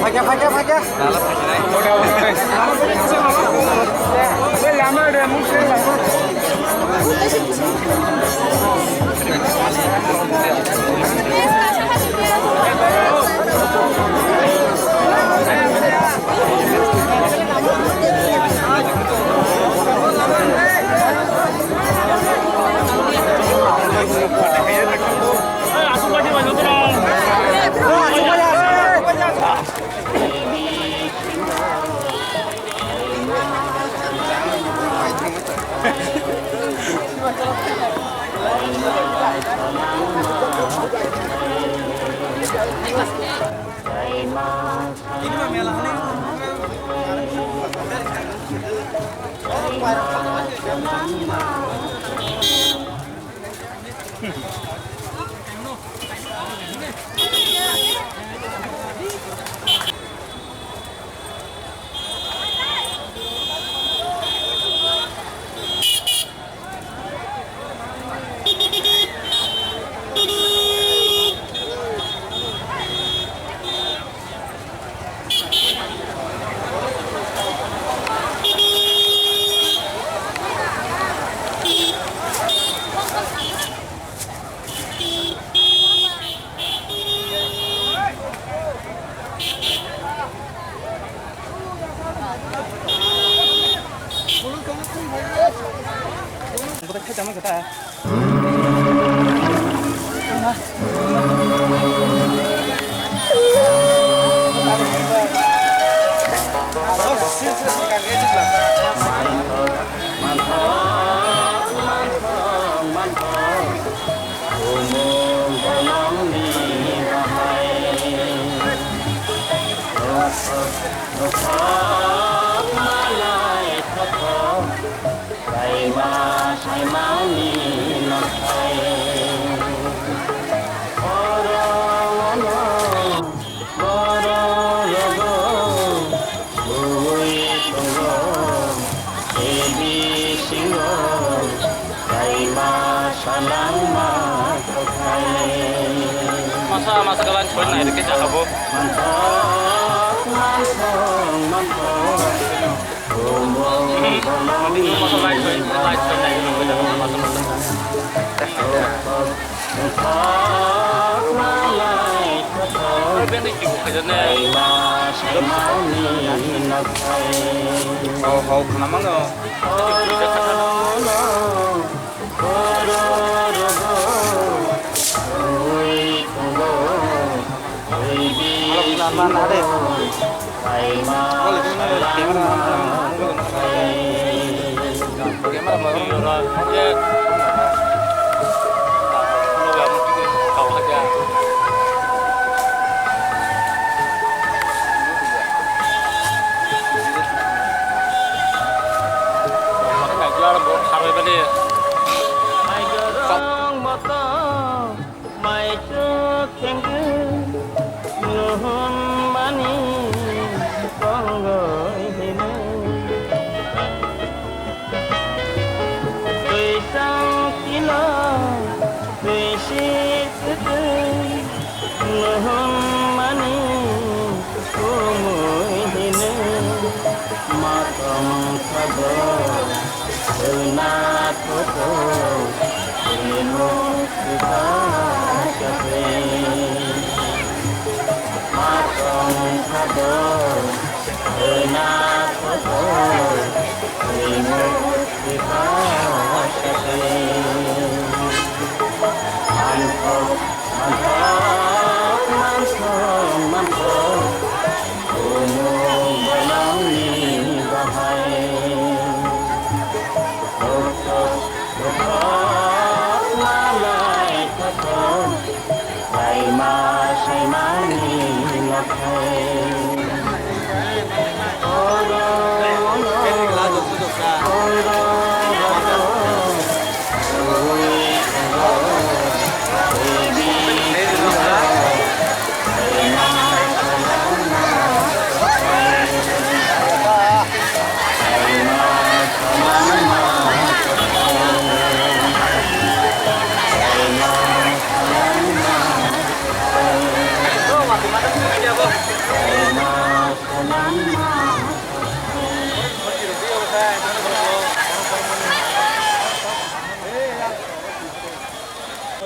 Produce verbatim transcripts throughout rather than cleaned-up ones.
Phaikya, phaikya, phaikya. Kaima saimani nokhai. Oro ono borok rogo bui tongo, A B C o kaima salangma kothai. Masa masa kalan chhoi nai rikhe jaka bo. Manthok, manthok, manthok. Oh, oh, khna mano. Nuhun mani tongoi hino. Twisang tino, twisi kwtwi. Nuhun mani kumui hino. Matong sado. Wngna kutung, wngmung sika sakhe. Matong sado, wngna kutung, wngmung sika sakhe. Manthok, manthok, manthok, manthok, kumung bolongni bahai.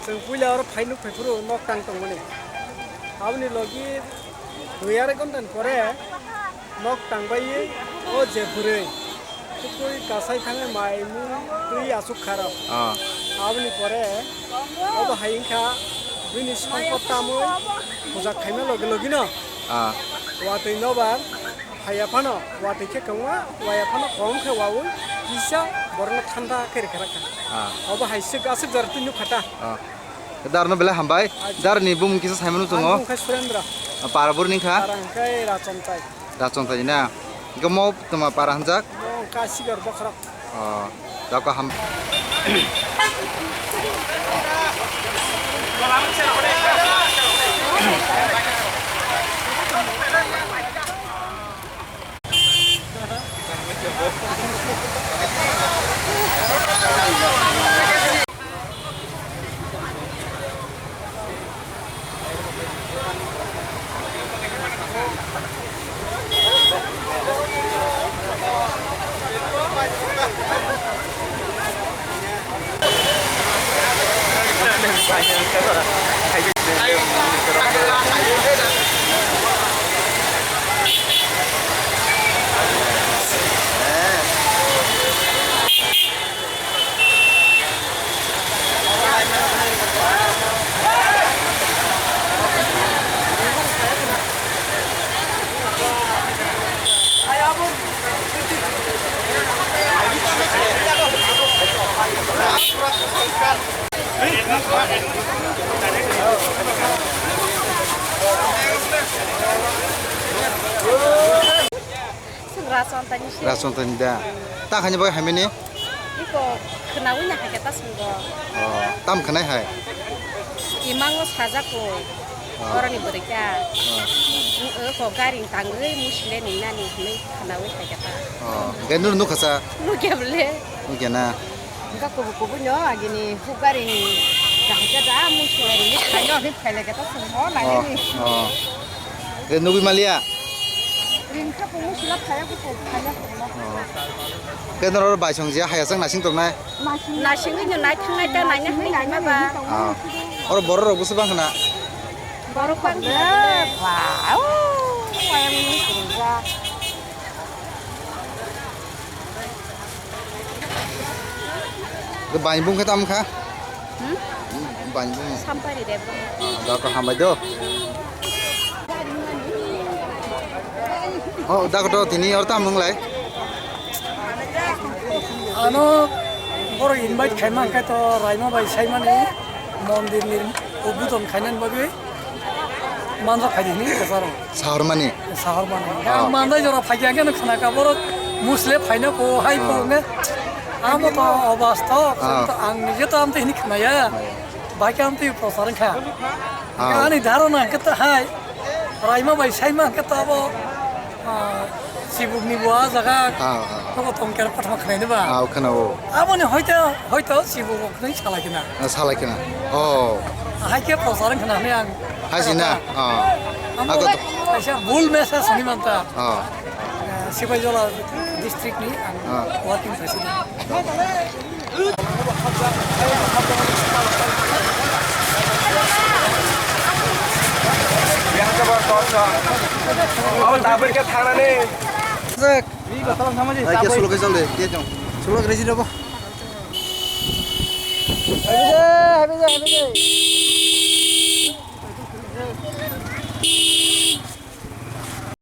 Chwng puila oro phai nuk phai phuru nok tang tongmani. Aboni logi dui arai ghonta ni pore nok tangbai o je bwrwi tukui kasai thangwi mai mui twi asuk kha rok. Ah. Aboni pore obo hai wngkha bini songkot tamwi puja khaima logi logi no. Ah. Watwi nobar. Haiya phano watwi khe kwbangma, waya phano kom khe waui kisa borokno thanda khe rwkha rwkha. Ah. Obo hai swk aswk jora twi nukha ta. Ah. Darno belai hambai. Acha. Darni bumung kisa saimano chwng o. Ang bumung khe Surendra. Ah, para burni kha? Para hwnkhe Rachontai. Rachontai na. Hwnkhe mo tma para hwnjak? Mo Kasigor bokhorok. Oh, da kaham. Rachonta ni se. Rachonta ni da. Ta khaini bai hamini? Iko khwnawi na hakhe ta swngo. Oh, tam khwnai hai? Imango sajak ko. Oh. Oroni bwrwi kha. Oh. Iko gari tangwi musile ni nani hwnwi khwnawi hakhe ta. Oh, gai nuru nukha sa? Nukya bole. Nukya na? Hwnkha kubui kubui no agini huk gari ni kahai khe da mui sumai rwngwi phaino hwnwi phailai khe ta swngo nainani. Oh, oh. Khe nugwi maliya? Ringkha kumu sila phaya kuku phaya kuku. Oh. Khe norok bai song je haya chang nasing tongnai? Nasing no nai thangnai ta naina hwnwi naima ba. Oh. Oro borok rok bwswk bang khna? Borok bang khna. Wow. Wayang ni kurja. Bai bung khe tam kha? Hmm? Bai bung. Sampari de bung. Ah, da ko hambai do. Oh, da ko tini or tam nung lai. Ano boro invite khaima khe to Raima bai saimani mondir ni udbodon khainani bagwi. Manjak phaidi hini kwcharo. Sahormani? Sahormani. Ah. Ang mandai jora phaikya khe no khna ka borok musle phaina ko hai ko ne. Amo to obastho, ah, ang nije to amte hini khnaya. Bai khe amtwi prochar wngkha. Ah. Ani dharona hwnkhe ta hai, raima bai saima hwnkhe ta abo, ah, chibukni bo ah jaga, ah, ah, nogo tongkhe kothoma khwnaini ba. Ah, khwnao. Aboni hoito, hoito chibuk rok khwnai salai khna. Ah, salai khna. Oh. Hai khe prochar wngkha na hwnwi ang. Haji na? Ah. Amo agotha kaisa bul message hwnwi manta. Ah. Eh, Sipaijola district ni ang, ah, working president. Abo tabuk khe thangnani. Zek. Hai khe sulok khe chal de, khe chong. Sulok resi rabo. Happy day, happy day, happy day.